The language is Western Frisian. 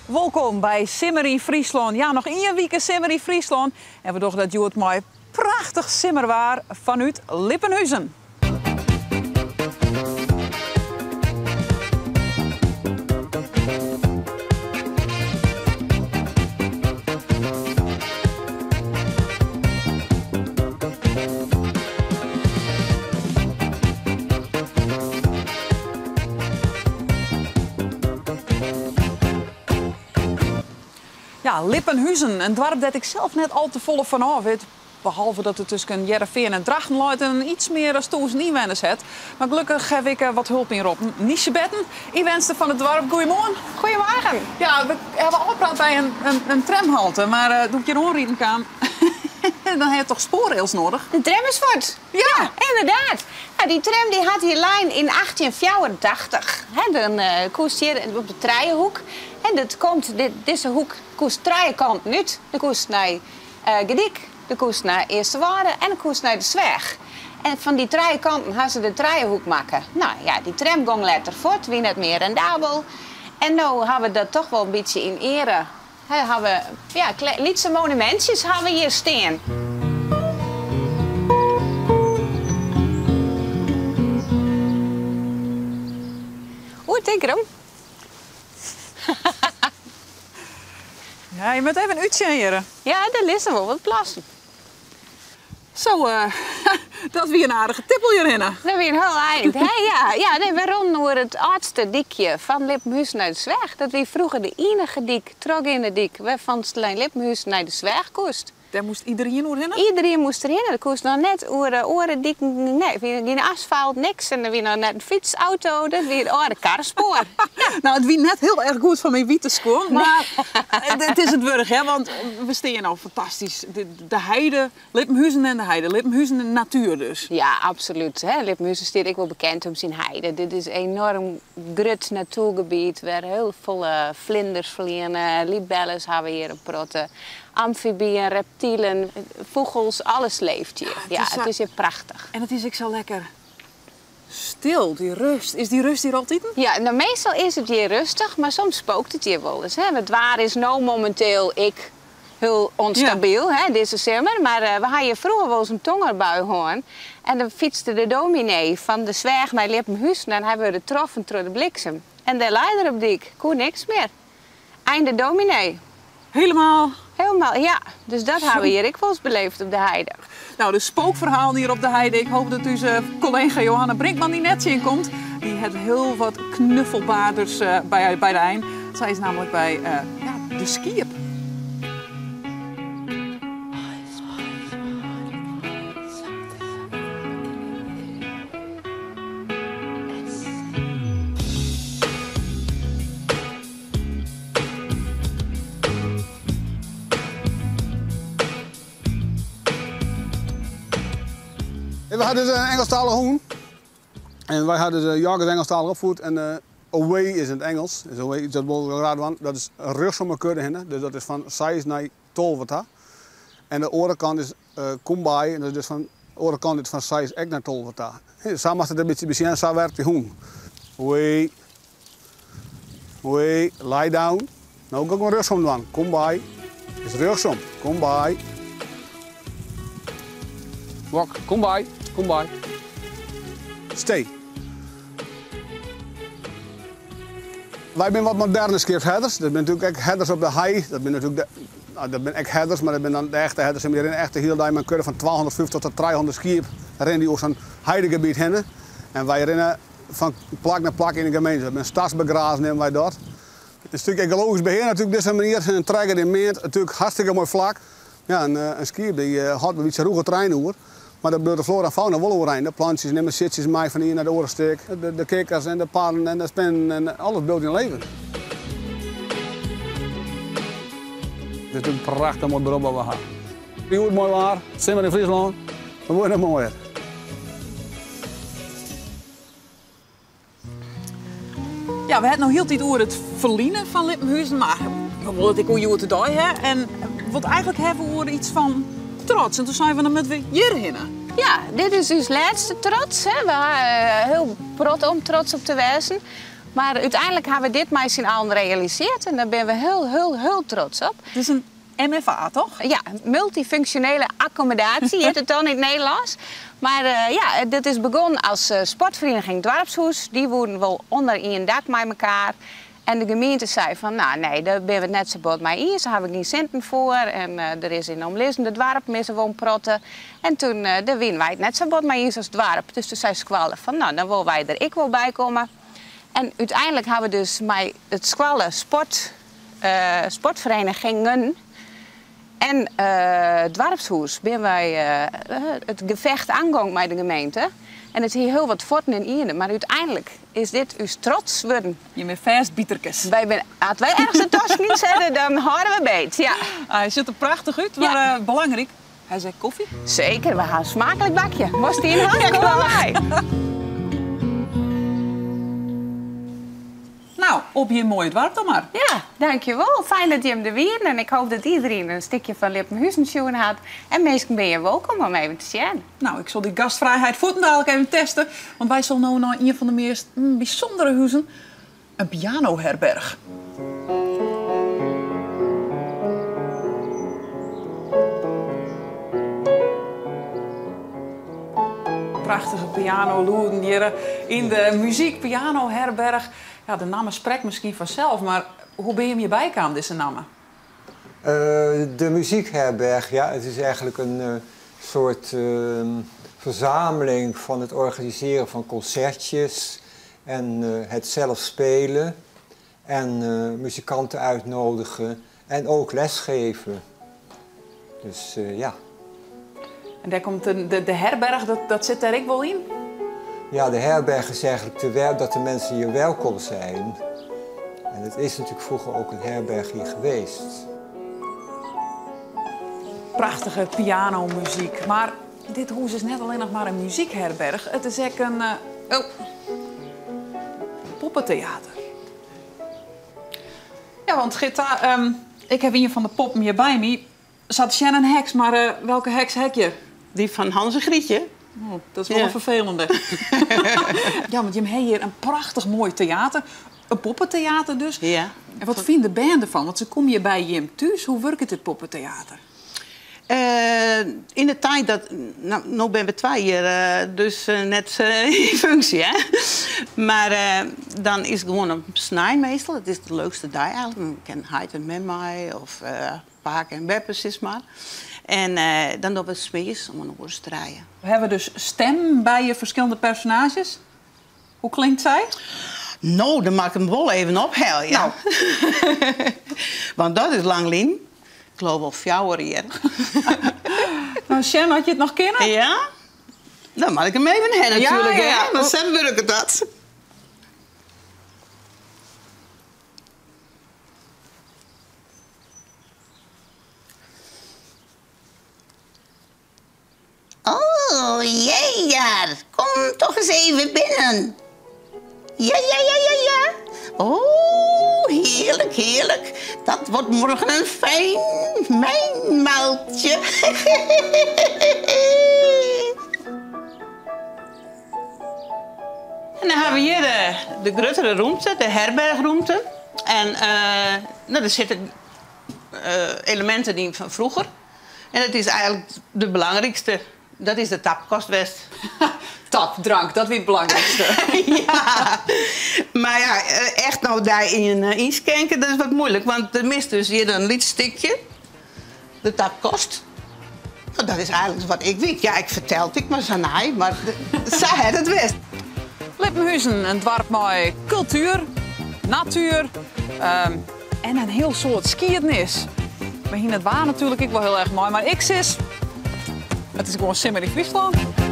Wolkom by Simmer yn Fryslân. Ja, noch ien wike Simmer yn Fryslân en we dogge dat hjoed mei prachtich simmerwaar fanút Lippenhuzen. Ja, Lippenhuzen, in doarp dêr't ik sels net al te folle fan ôf wit. Behalve dat it tusken Hearrenfean en Drachten leit en iets mear as 1000 ynwenners hat. Mar gelokkich haw ik wat help ynroppen. Niesje Betten, ynwenster fan it doarp. Goeiemoarn. Goeiemoarn. Ja, we hawwe ôfpraat by in tramhalte, mar doe't ik hjir oanriden kaam, dan ha je toch spoarrails nedich? De tram is fuort. Ja. Ynderdaad. Ja, dy tram dy hat hjir lein yn 1884. Hè, dan koest hjir op de trijehoek. En dat komt, dizze hoek koest trije kanten út. Do koest nei Gerdyk, do koest nei Easterwâlde en do koest nei de Sweach. En fan dy trije kanten ha se de trijehoek makke. No ja, dy tram gong letter fuort, wie net mear rendabel. En no ha we dat toch wol in bytsje yn eare. Hè, ha we, ja, lytse monumintsjes ha we hjir stean. Oer, tink derom. Ja, je moatte even útsjen hjir. Ja, dêr lizze wol wat plassen. Zo, dat wie in aardige tippel hjirhinne. Dat wie in hiel ein, hè? Ja, ja, nee, we rûnen oer it âldste dykje fan Lippenhuzen nei de Sweach. Dat wie froeger de ienige dyk, trochgeande dyk, wêrfan'tst nei Lippenhuzen nei de Sweach koest. Dêr moast iderien oerhinne? Iderien moast derhinne. Der koest noch net oer de oare diken, nee, der wie gjin asfalt, niks. En der wie noch net in fyts, auto, dat wie it âlde karrespoar. Ja. No, it wie net hiel erch goed foar myn wite skuon, mar it is it wurdich, hè, want we stean no fantastysk. De heide, Lippenhuzen en de heide, Lippenhuzen en natuer dus. Ja, absolút. Hè. Lippenhuzen stiet ek wol bekend om syn heide. Dit is enoarm grut natoergebiet wêr hiel folle flinders fleane, libelles hawwe we hjir in protte. Amfibyen, reptilen, fûgels, alles leeft hjir. Ja, it is hjir prachtich. En it is ek sa lekker stil, dy rêst. Is dy rêst hjir altiten? Ja, no meastal is it hjir rêstich, mar soms spookt it hjir wolris. Hè. It waar is no mominteel ek hiel ûnstabyl, hè, dizze simmer. Mar we ha hjir froeger wolris in tongerbui hân. En dan fytste de dominee fan de Sweach nei Lippenhuzen en hy wurde troffen troch de bliksem. En dêr lei er op dyk, koe niks mear. Einde dominee. Helemaal? Helemaal, ja. Dus dat ha we hjir ek wolris beleefd op de heide. No, de spookferhalen hjir op de heide. Ik hoopje dat ús kollega Johanna Brinkman dy net tsjinkomt. Dy hat hiel wat knuffelbaarders by de ein. Sy is nammentlik by ja, de skiep. We ha dus in Ingelsktalige hûn. En wy ha dus Jork is Ingelsktalich opfied en away is yn it Ingelsk. Dus away, dat wol ik graach dwaan. Dat is rjochtsom 'e kudde hinne. Dus dat is fan seis nei 12 ta. En de oare kant is kom by en dat is dus fan de oare kant is fan seis ek nei 12 ta. Sa moatst it in bytsje besjen, sa werkt dy hûn. Away. Away, lie down. No gean ik mar rjochtsom dwaan. Kom by. Is rjochtsom. Kom by. Walk, kom by, kom by. Stay. Wy binne wat moderne skiepsherders. Dat binne natuerlik ek herders op de hei. Dat binne natuerlik de, no, dat binne ek herders, mar dat binne dan de echte herders. Dy rinne echt de hiele dei mei in kudde fan 250 tot 300 skiep rinne dy oer sa'n heidegebiet hinne. En wy rinne fan plak nei plak yn de gemeente. Dat binne stadsbegrazen neame wy dat. In stik ekologysk behear natuerlik dizze manier. In trekker dy meant natuerlik hartstikke moai flak. Ja, in skiep dy hâldt in bytsje rûge trein oer. Mar dat bliuwt de flora en fauna wol oerein. De plantsjes nimme siedsjes mei fan de ien nei de oare stik. De kikkers en de padden en de spinnen en alles bliuwt yn leven. It is natuerlik in prachtich moai berop wat we ha. Hjoed moai waar, simmer yn Fryslân, we wurde noch moaier. Ja, we ha it no hieltyd oer it ferline fan Lippenhuzen, mar we wolle it ek oer hjoed-de-dei ha. En Want eigentlik hawwe we oer iets fan trots. En toen seinen we, dan moatte we hjir hinne. Ja, dit is ús lêste trots. Hè. We ha hiel protte om trots op te wêzen. Mar úteinlik ha we dit mei syn allen realisearre en dêr binne we hiel, hiel, hiel trots op. It is in MFA, toch? Ja, multifunctionele accommodatie hjit it dan yn it Nederlânsk. Mar ja, dit is begûn as sportferiening Doarpshûs. Dy woenen wol ûnder ien dak mei mekoar. En de gemeente sei fan, no nee, dêr binne we it net sa bot mei iens, dêr hawwe we gjin sinten foar. En der is yn omlizzende doarpen is der wol in protte. En toen, dêr wienen wy it net sa bot mei iens as doarp. Dus toen sei skoalle fan, no dan wolle wy der ek wol by komme. En úteinlik hawwe we dus mei it skoalle sport, sportverenigingen en doarpshûs binne wy it gefecht oangong mei de gemeente. En it hie hiel wat fuotten yn ierde, mar úteinlik is dit ús trots wurden. Je binne fêstbiterkes. Wy binne, as wy ergens de tosken yn sette, dan hâlde we beet, ja. Hy sjocht der prachtich út, mar belangryk, hy set kofje. Seker, we ha in smaaklik bakje. Wolst dy yn ha? Kom mar mei. No, op jim moaie doarp dan mar. Ja, dankjewol. Fijn dat jim der wienen en ik hoop dat iedereen in stikje fan Lippenhuzen sjoen hat. En minsken binne hjir wolkom om even te sjen. No, ik sil dy gastfrijheid fuortendalik even teste, want wy sille no nei ien fan de meast bysûndere huzen, in pianoherberch. Prachtige pianolûden hjir yn de muzykpianoherberch. Ja, de namme sprekt miskien fansels, mar hoe binne jim hjirby kaam, dizze namme? De muziekherberg, ja, het is eigenlijk een soort verzameling van het organiseren van concertjes en het zelf spelen en muzikanten uitnodigen en ook lesgeven. Dus ja. En dêr komt de, de herberch, dat sit dêr ek wol yn? Ja, de herberg is eigenlijk te dat de mensen hier welkom zijn. En het is natuurlijk vroeger ook een herberg hier geweest. Prachtige pianomuzyk. Mar dit hûs is net allinnich mar in muzykherberch, it is ek in oh, poppeteater. Ja, want Gitta, ik ha ien fan de poppen hjir by my. Sa te sjen in heks, mar welke heks ha ik hjir? Dy fan Hans en Grietje. Oh, dat is wol in ferfelende. Ja, want jim ha hjir in prachtich moai teater. In poppeteater dus. Ja. En wat fine de bern derfan? Want se komme hjir by jim thús. Hoe wurket dit poppeteater? Yn de tiid dat. No, no binne we twa jier dus net yn funksje, hè. Mar dan is it gewoan op snein meastal. It is de leukste dei eigentlik. Dan kin heit en mem mei of pake en beppe sis mar. En dan dogge we smears om in oere as trije. We hawwe dus stimmen by je ferskillende personaazjes. Hoe klinkt sy? No, dan moat ik him wol even ophelje. No. Want dat is lang lyn. Ik leau wol fjouwer jier. No, sjen oft je it noch kinne. Ja? Dan moat ik him even ha natuerlik, Ja, ja. hè? Want sa wurket dat. Oh, jij daar. Kom toch eens even binnen. Ja, ja, ja, ja, ja. Oh, heerlijk, heerlijk. Dat wordt morgen een fijn mijnmaaltje. En dan hawwe we hjir de gruttere rûmte, de herberchrûmte. En no, der sitte eleminten yn fan froeger. En it is eigentlik de belangrykste, dat is de tapkast west. Tap, drank, dat wie it belangrykste. Ja, mar ja, echt no dy ynskinke, dat is wat muoilik, want der mist dus hjir in lyts stikje, de tapkast. No, dat is eigentlik wat ik wit. Ja, ik fertel it ek mar sa nei, mar sa hat it west. Lippenhuzen, in doarp mei kultuer, natuer en in hiel soad skiednis. We hiene it waar natuerlik ek wol hiel erch mei, mar ik sis, it is gewoan simmer yn Fryslân.